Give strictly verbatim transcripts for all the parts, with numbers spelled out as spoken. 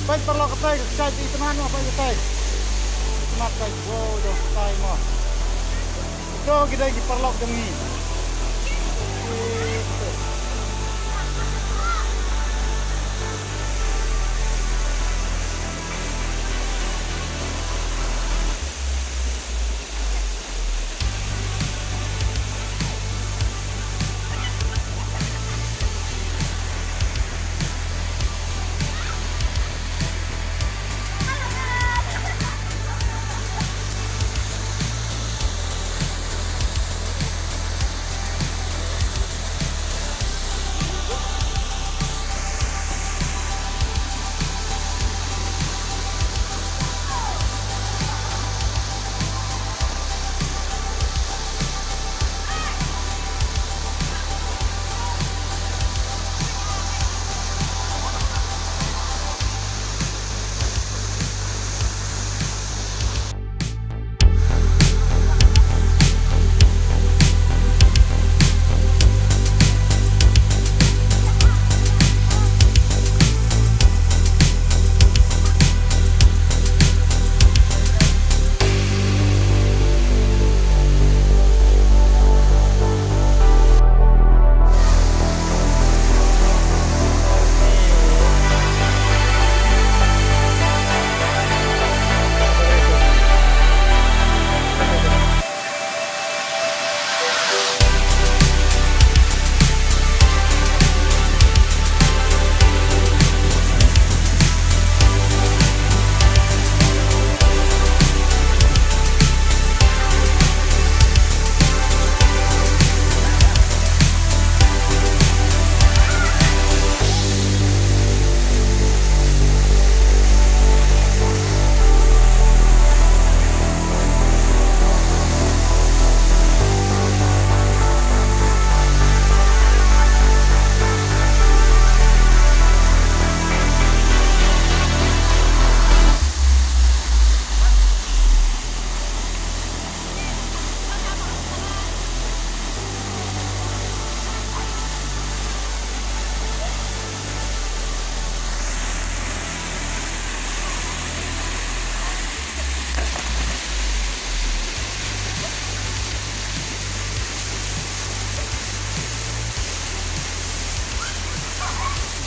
Peit paralok katei, ka kshaid itynnad mo, peit katei. Itynnad peit, wow, jong katei mo. Ito ki dei ki paralok jong ngi.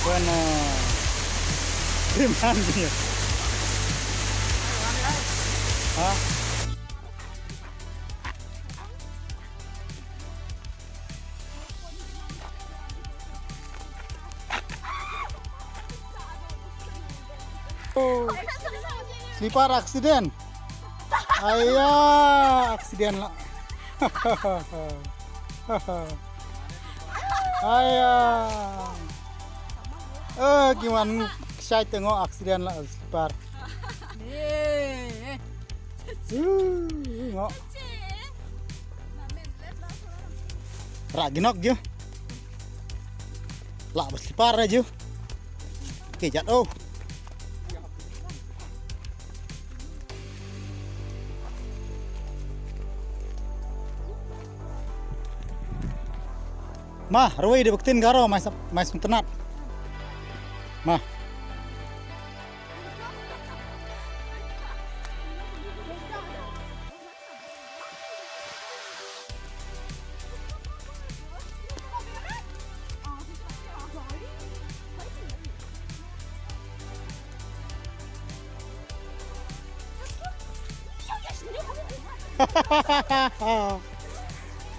Bueno. Gimana nih? Hah? Oh. Slipar accident. Aya, accident lah. Aya. Eh, gimana, kshaid te ngo, accident lah slipar. Eh. Uh, ngo. Rah ginok ju. Lah ba slipar ju. Ki jat oh. Ma, rwai da ba ktien Garo, mai sa-, mai sngewtynnat. Ma.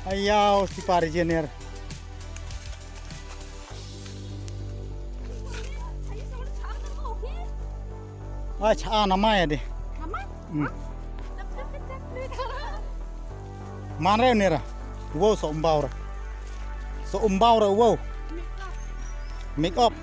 Ayaw, slipar jener. Ai, cha, ah, namai ade. Namai? Hmm. Man re nera. Wow, so umbaw re. So umbaw re, wow. Make up.